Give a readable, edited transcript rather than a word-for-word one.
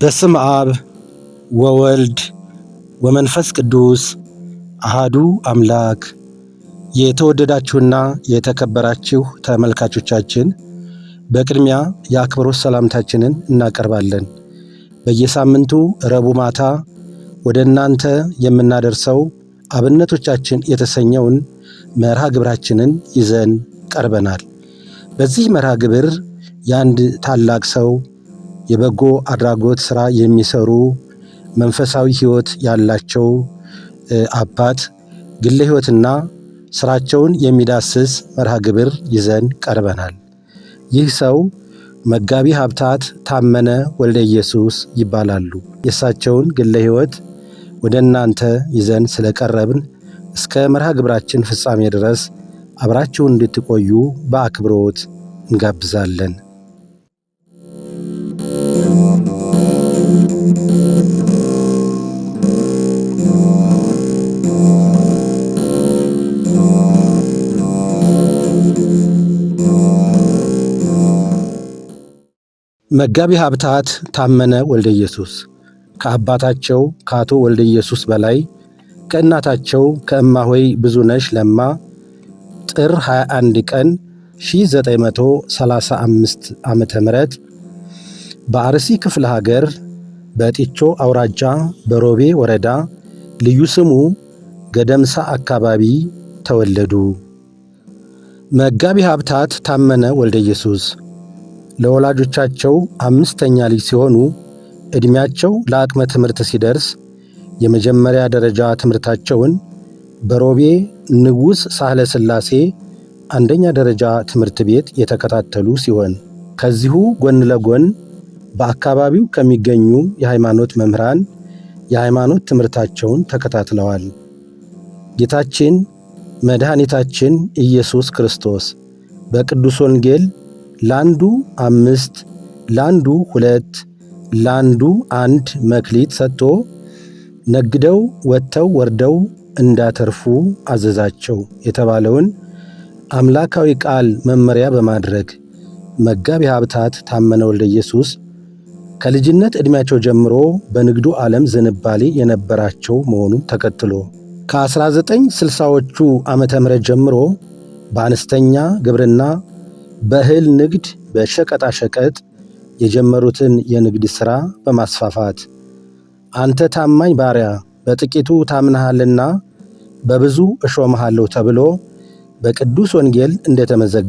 በስም አብ ወወልድ ወመንፈስ ቅዱስ አሃዱ አምላክ። የተወደዳችሁና የተከበራችሁ ተመልካቾቻችን፣ በቅድሚያ የአክብሮት ሰላምታችንን እናቀርባለን። በየሳምንቱ ረቡዕ ማታ ወደ እናንተ የምናደርሰው አብነቶቻችን የተሰኘውን መርሃ ግብራችንን ይዘን ቀርበናል። በዚህ መርሃ ግብር የአንድ ታላቅ ሰው የበጎ አድራጎት ሥራ የሚሰሩ መንፈሳዊ ሕይወት ያላቸው አባት ግለ ሕይወትና ስራቸውን የሚዳስስ መርሃ ግብር ይዘን ቀርበናል። ይህ ሰው መጋቢ ሀብታት ታመነ ወልደ ኢየሱስ ይባላሉ። የእሳቸውን ግለ ሕይወት ወደ እናንተ ይዘን ስለቀረብን እስከ መርሃ ግብራችን ፍጻሜ ድረስ አብራችሁን እንድትቆዩ በአክብሮት እንጋብዛለን። መጋቢ ሀብታት ታመነ ወልደ ኢየሱስ ከአባታቸው ከአቶ ወልደ ኢየሱስ በላይ፣ ከእናታቸው ከእማሆይ ብዙነሽ ለማ ጥር 21 ቀን 1935 ዓ.ም በአርሲ ክፍለ ሀገር በጢቾ አውራጃ በሮቤ ወረዳ ልዩ ስሙ ገደምሳ አካባቢ ተወለዱ። መጋቢ ሀብታት ታመነ ወልደ ኢየሱስ ለወላጆቻቸው አምስተኛ ልጅ ሲሆኑ፣ ዕድሜያቸው ለአቅመ ትምህርት ሲደርስ የመጀመሪያ ደረጃ ትምህርታቸውን በሮቤ ንጉሥ ሳህለ ሥላሴ አንደኛ ደረጃ ትምህርት ቤት የተከታተሉ ሲሆን፣ ከዚሁ ጎን ለጎን በአካባቢው ከሚገኙ የሃይማኖት መምህራን የሃይማኖት ትምህርታቸውን ተከታትለዋል። ጌታችን መድኃኒታችን ኢየሱስ ክርስቶስ በቅዱስ ወንጌል ለአንዱ 5፣ ለአንዱ 2፣ ለአንዱ 1 መክሊት ሰጥቶ ነግደው ወጥተው ወርደው እንዳተርፉ አዘዛቸው የተባለውን አምላካዊ ቃል መመሪያ በማድረግ መጋቢ ሀብታት ታመነ ወልደ ኢየሱስ ከልጅነት ዕድሜያቸው ጀምሮ በንግዱ ዓለም ዝንባሌ የነበራቸው መሆኑን ተከትሎ ከ1960ዎቹ ዓመተ ምህረት ጀምሮ በአነስተኛ ግብርና፣ በእህል ንግድ፣ በሸቀጣሸቀጥ የጀመሩትን የንግድ ሥራ በማስፋፋት አንተ ታማኝ ባሪያ፣ በጥቂቱ ታምነሃልና በብዙ እሾምሃለሁ ተብሎ በቅዱስ ወንጌል እንደተመዘገበ